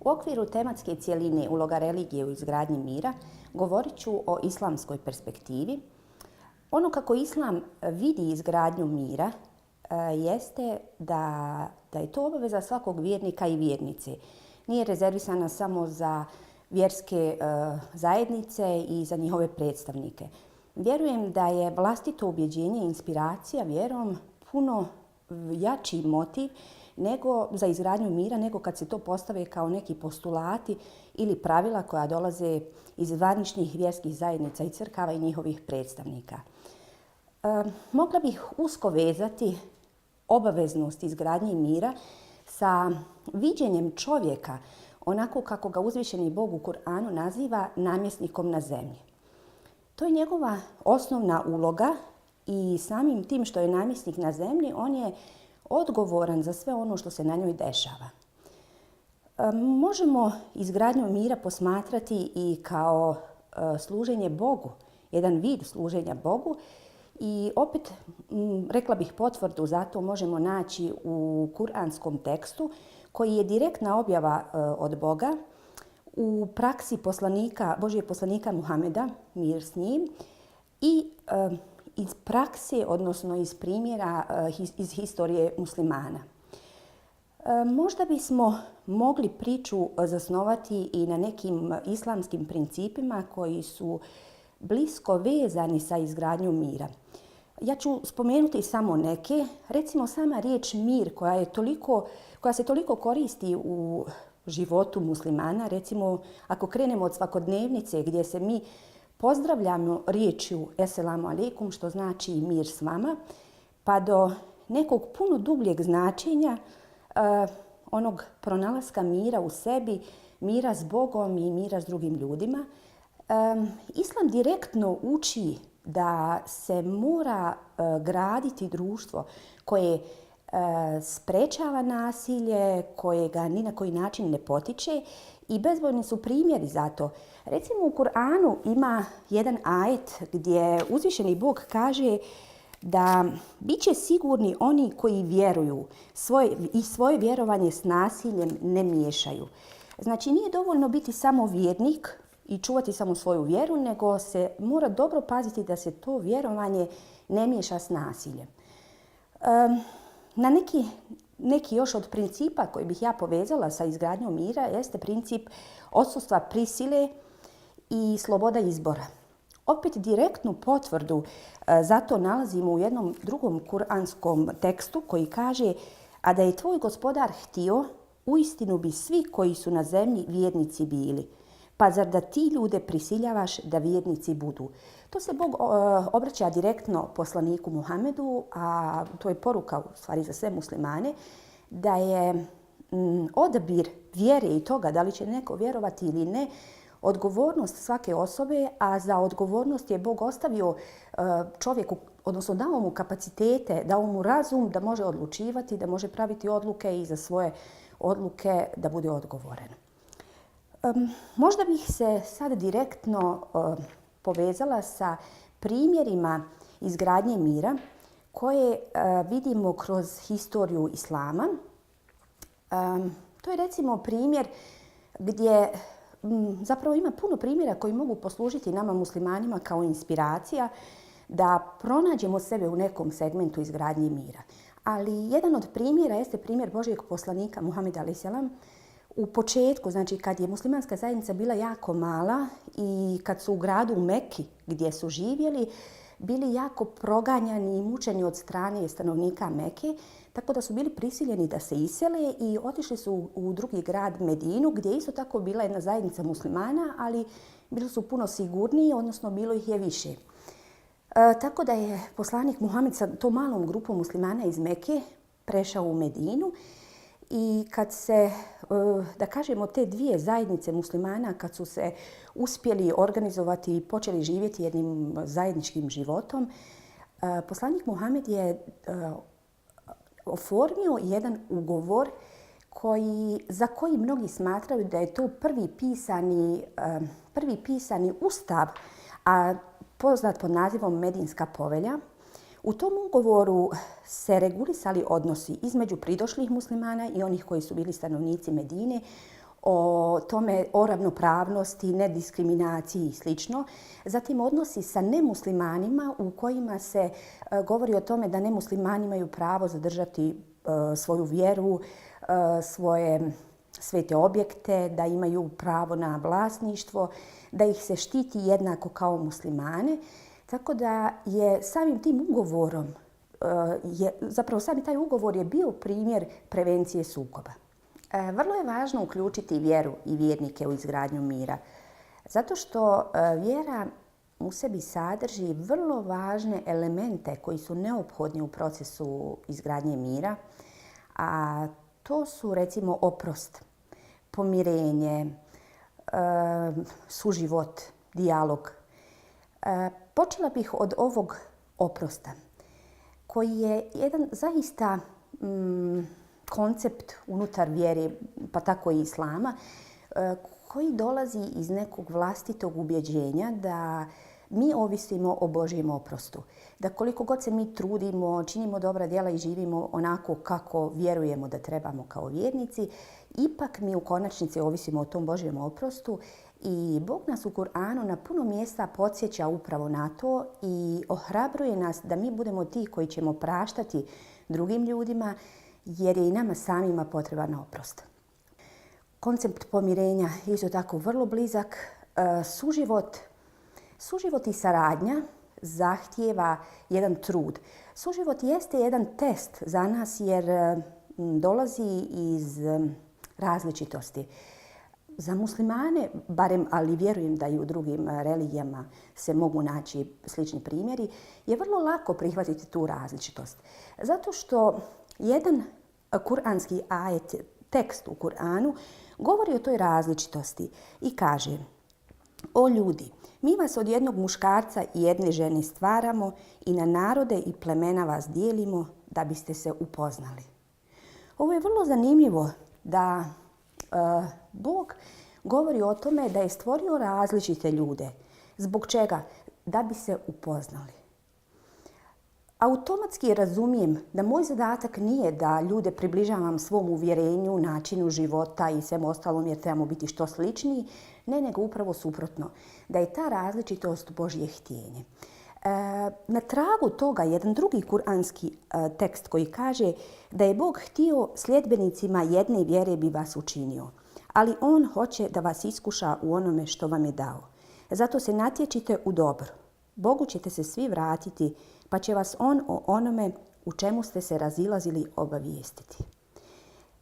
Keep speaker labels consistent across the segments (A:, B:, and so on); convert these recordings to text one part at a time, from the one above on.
A: U okviru tematske cjeline uloga religije u izgradnji mira govorit ću o islamskoj perspektivi. Ono kako islam vidi izgradnju mira jeste da je to obaveza svakog vjernika i vjernice. Nije rezervisana samo za vjerske zajednice i za njihove predstavnike. Vjerujem da je vlastito ubjeđenje i inspiracija vjerom puno jači motiv nego za izgradnju mira, nego kad se to postave kao neki postulati ili pravila koja dolaze iz zvaničnih vjerskih zajednica i crkava i njihovih predstavnika. Mogla bih usko vezati obaveznost izgradnje mira sa viđenjem čovjeka onako kako ga uzvišeni Bog u Kur'anu naziva namjesnikom na zemlji. To je njegova osnovna uloga i samim tim što je namjesnik na zemlji, on je odgovoran za sve ono što se na njoj dešava. Možemo izgradnju mira posmatrati i kao služenje Bogu, jedan vid služenja Bogu. I opet, rekla bih, potvrdu za to možemo naći u kuranskom tekstu koji je direktna objava od Boga u praksi Božijeg poslanika Muhameda, mir s njim, i iz prakse, odnosno iz primjera iz historije muslimana. Možda bismo mogli priču zasnovati i na nekim islamskim principima koji su blisko vezani sa izgradnjom mira. Ja ću spomenuti samo neke. Recimo sama riječ mir koja se toliko koristi u životu muslimana. Recimo ako krenemo od svakodnevnice gdje se mi pozdravljamo riječju Esselamu alaikum, što znači mir s vama, pa do nekog puno dubljeg značenja onog pronalaska mira u sebi, mira s Bogom i mira s drugim ljudima. Islam direktno uči da se mora graditi društvo koje sprečava nasilje, koje ga ni na koji način ne potiče i bezbrojni su primjeri za to. Recimo u Kur'anu ima jedan ajet gdje uzvišeni Bog kaže da bit će sigurni oni koji vjeruju i svoje vjerovanje s nasiljem ne miješaju. Znači nije dovoljno biti samo vjernik i čuvati samo svoju vjeru, nego se mora dobro paziti da se to vjerovanje ne miješa s nasiljem. Na neki još od principa koji bih ja povezala sa izgradnjom mira jeste princip odsustva prisile i sloboda izbora. Opet direktnu potvrdu za to nalazimo u jednom drugom kuranskom tekstu koji kaže: a da je tvoj gospodar htio, uistinu bi svi koji su na zemlji vjernici bili. Pa zar da ti ljude prisiljavaš da vjernici budu? To se Bog obraća direktno poslaniku Muhamedu, a to je poruka u stvari za sve muslimane, da je odabir vjere i toga da li će neko vjerovati ili ne odgovornost svake osobe, a za odgovornost je Bog ostavio čovjeku, odnosno dao mu kapacitete, dao mu razum da može odlučivati, da može praviti odluke i za svoje odluke da bude odgovoran. Možda bih se sad direktno povezala sa primjerima izgradnje mira koje vidimo kroz historiju islama. To je recimo primjer gdje zapravo ima puno primjera koji mogu poslužiti nama muslimanima kao inspiracija da pronađemo sebe u nekom segmentu izgradnje mira. Ali jedan od primjera jeste primjer Božijeg poslanika Muhameda a.s. U početku, znači kad je muslimanska zajednica bila jako mala i kad su u gradu u Meki gdje su živjeli bili jako proganjani i mučeni od strane stanovnika Meke, tako da su bili prisiljeni da se isele i otišli su u drugi grad Medinu gdje isto tako bila jedna zajednica muslimana, ali bili su puno sigurniji, odnosno bilo ih je više. Tako da je poslanik Muhamed sa tom malom grupom muslimana iz Meke prešao u Medinu. I kad se, da kažemo, te dvije zajednice muslimana, kad su se uspjeli organizovati i počeli živjeti jednim zajedničkim životom, poslanik Muhamed je oformio jedan ugovor za koji mnogi smatraju da je to prvi pisani ustav, a poznat pod nazivom Medinska povelja. U tom ugovoru se regulisali odnosi između pridošlih muslimana i onih koji su bili stanovnici Medine, o ravnopravnosti, nediskriminaciji i sl. Zatim odnosi sa nemuslimanima u kojima se govori o tome da nemuslimani imaju pravo zadržati svoju vjeru, svoje svete objekte, da imaju pravo na vlasništvo, da ih se štiti jednako kao muslimane. Tako da je samim tim ugovorom, zapravo sami taj ugovor je bio primjer prevencije sukoba. Vrlo je važno uključiti vjeru i vjernike u izgradnju mira, zato što vjera u sebi sadrži vrlo važne elemente koji su neophodni u procesu izgradnje mira, a to su recimo oprost, pomirenje, suživot, dijalog. Počela bih od ovog oprosta, koji je jedan zaista koncept unutar vjere, pa tako i islama, koji dolazi iz nekog vlastitog ubjeđenja da mi ovisimo o Božjem oprostu. Da koliko god se mi trudimo, činimo dobra djela i živimo onako kako vjerujemo da trebamo kao vjernici, ipak mi u konačnici ovisimo o tom Božjem oprostu i Bog nas u Kur'anu na puno mjesta podsjeća upravo na to i ohrabruje nas da mi budemo ti koji ćemo praštati drugim ljudima, jer je i nama samima potreban oprost. Koncept pomirenja je isto tako vrlo blizak. Suživot i saradnja zahtijeva jedan trud. Suživot jeste jedan test za nas jer dolazi iz različitosti. Za muslimane, barem, ali vjerujem da i u drugim religijama se mogu naći slični primjeri, je vrlo lako prihvatiti tu različitost. Zato što jedan kuranski ajet, tekst u Kur'anu, govori o toj različitosti i kaže: O ljudi, mi vas od jednog muškarca i jedne žene stvaramo i na narode i plemena vas dijelimo da biste se upoznali. Ovo je vrlo zanimljivo da Bog govori o tome da je stvorio različite ljude. Zbog čega? Da bi se upoznali. Automatski razumijem da moj zadatak nije da ljude približavam svom uvjerenju, načinu života i svemu ostalom jer trebamo biti što sličniji, ne, nego upravo suprotno, da je ta različitost Božje htjenje. Na tragu toga jedan drugi kuranski tekst koji kaže da je Bog htio sljedbenicima jedne vjere bi vas učinio, ali On hoće da vas iskuša u onome što vam je dao. Zato se natječite u dobro. Bogu ćete se svi vratiti, pa će vas On o onome u čemu ste se razilazili obavijestiti.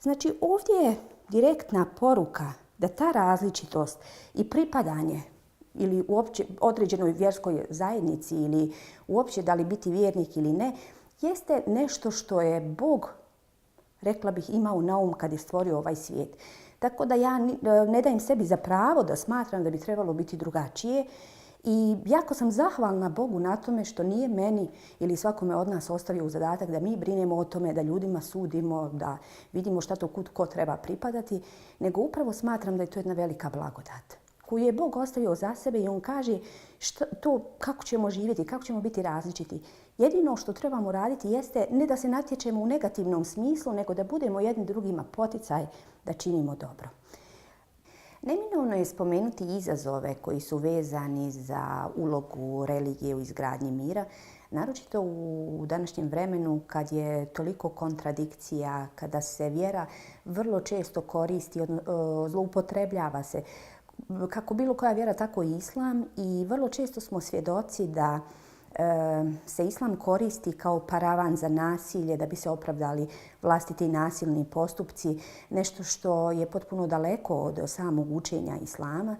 A: Znači ovdje je direktna poruka da ta različitost i pripadanje ili uopće određenoj vjerskoj zajednici ili uopće da li biti vjernik ili ne, jeste nešto što je Bog, rekla bih, imao na um kad je stvorio ovaj svijet. Tako da ja ne dajem sebi za pravo da smatram da bi trebalo biti drugačije. I jako sam zahvalna Bogu na tome što nije meni ili svakome od nas ostavio u zadatak da mi brinemo o tome, da ljudima sudimo, da vidimo šta to kud ko treba pripadati, nego upravo smatram da je to jedna velika blagodat koju je Bog ostavio za sebe i On kaže kako ćemo živjeti, kako ćemo biti različiti. Jedino što trebamo raditi jeste ne da se natječemo u negativnom smislu, nego da budemo jedni drugima poticaj da činimo dobro. Neminovno je spomenuti izazove koji su vezani za ulogu religije u izgradnji mira, naročito u današnjem vremenu kad je toliko kontradikcija, kada se vjera vrlo često koristi, zloupotrebljava se. Kako bilo koja vjera, tako i islam, i vrlo često smo svjedoci da se islam koristi kao paravan za nasilje, da bi se opravdali vlastiti nasilni postupci, nešto što je potpuno daleko od samog učenja islama,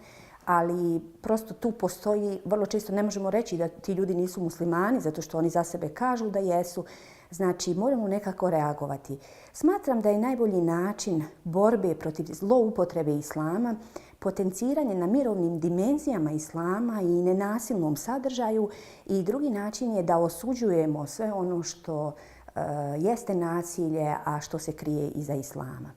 A: ali prosto tu postoji, vrlo često ne možemo reći da ti ljudi nisu muslimani, zato što oni za sebe kažu da jesu, znači moramo nekako reagovati. Smatram da je najbolji način borbe protiv zloupotrebe islama potenciranje na mirovnim dimenzijama islama i nenasilnom sadržaju, i drugi način je da osuđujemo sve ono što jeste nasilje, a što se krije iza islama.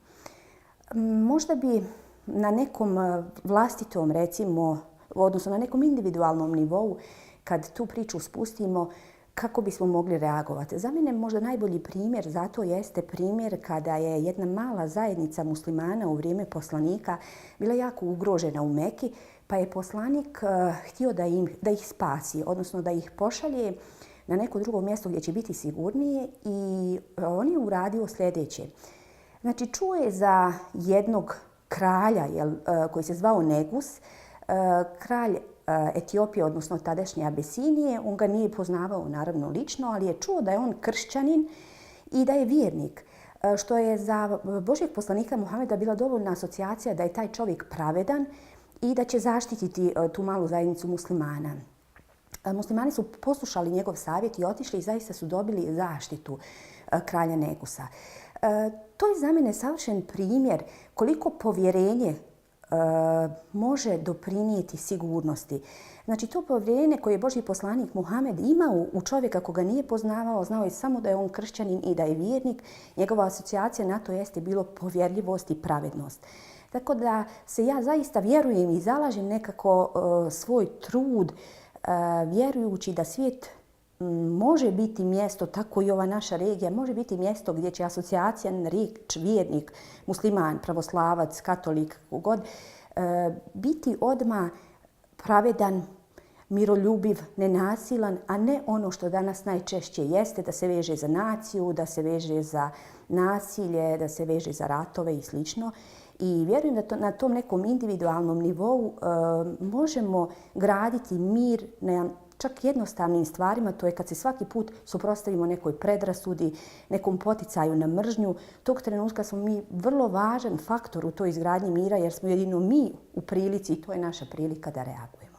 A: Možda bi na nekom vlastitom, recimo, odnosno na nekom individualnom nivou, kad tu priču spustimo, kako bismo mogli reagovati. Za mene možda najbolji primjer zato jeste primjer kada je jedna mala zajednica muslimana u vrijeme poslanika bila jako ugrožena u Meki, pa je poslanik htio da ih spasi, odnosno da ih pošalje na neko drugo mjesto gdje će biti sigurnije, i on je uradio sljedeće. Znači, čuo je za jednog kralja koji se zvao Negus, kralj Etiopije, odnosno tadašnje Abesinije. On ga nije poznavao naravno lično, ali je čuo da je on kršćanin i da je vjernik, što je za Božjeg poslanika Muhameda bila dovoljna asocijacija da je taj čovjek pravedan i da će zaštititi tu malu zajednicu muslimana. Muslimani su poslušali njegov savjet i otišli i zaista su dobili zaštitu kralja Negusa. To je za mene savršen primjer koliko povjerenje može doprinijeti sigurnosti. Znači, to povjerenje koje je Božji poslanik Muhamed imao u čovjeka koga nije poznavao, znao je samo da je on kršćanin i da je vjernik, njegova asocijacija na to jeste bilo povjerljivost i pravednost. Tako da se ja zaista vjerujem i zalažem nekako svoj trud vjerujući da svijet može biti mjesto, tako i ova naša regija, može biti mjesto gdje će asocijacija na riječ vjernik, musliman, pravoslavac, katolik, god, biti odmah pravedan, miroljubiv, nenasilan, a ne ono što danas najčešće jeste, da se veže za naciju, da se veže za nasilje, da se veže za ratove i sl. I vjerujem da na tom nekom individualnom nivou možemo graditi mir na čak jednostavnim stvarima. To je kad se svaki put suprotstavimo nekoj predrasudi, nekom poticaju na mržnju. Tog trenutka smo mi vrlo važan faktor u toj izgradnji mira, jer smo jedino mi u prilici, i to je naša prilika, da reagujemo.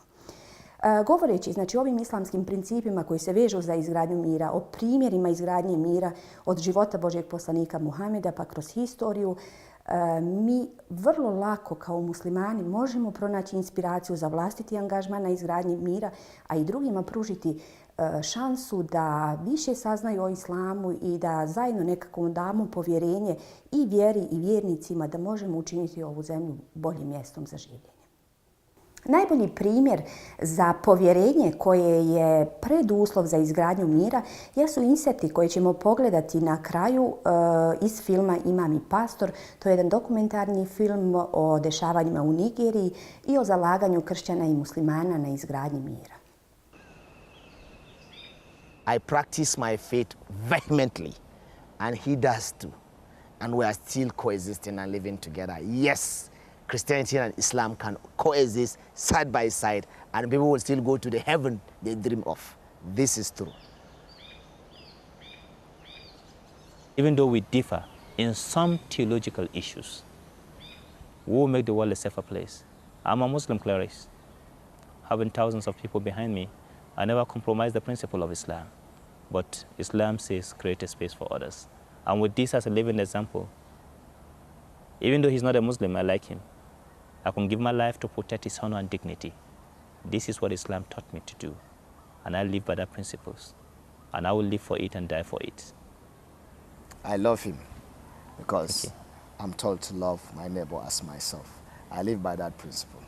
A: Govoreći o ovim islamskim principima koji se vežu za izgradnju mira, o primjerima izgradnje mira od života Božjeg poslanika Muhameda pa kroz historiju, mi vrlo lako kao muslimani možemo pronaći inspiraciju za vlastiti angažman na izgradnji mira, a i drugima pružiti šansu da više saznaju o islamu i da zajedno nekako damo povjerenje i vjeri i vjernicima da možemo učiniti ovu zemlju boljim mjestom za življenje. Najbolji primjer za povjerenje koje je preduslov za izgradnju mira jesu inserti koje ćemo pogledati na kraju iz filma Imam i pastor. To je jedan dokumentarni film o dešavanjima u Nigeriji i o zalaganju kršćana i muslimana na izgradnji mira.
B: I practice my faith vehemently, and he does too. And we are still coexisting and living together. Yes, Christianity and Islam can coexist side by side, and people will still go to the heaven they dream of. This is true.
C: Even though we differ in some theological issues, we will make the world a safer place. I'm a Muslim cleric. Having thousands of people behind me, I never compromise the principle of Islam. But Islam says create a space for others. And with this as a living example, even though he's not a Muslim, I like him. I can give my life to protect his honor and dignity. This is what Islam taught me to do. And I live by that principles. And I will live for it and die for it.
B: I love him because I'm told to love my neighbor as myself. I live by that principle.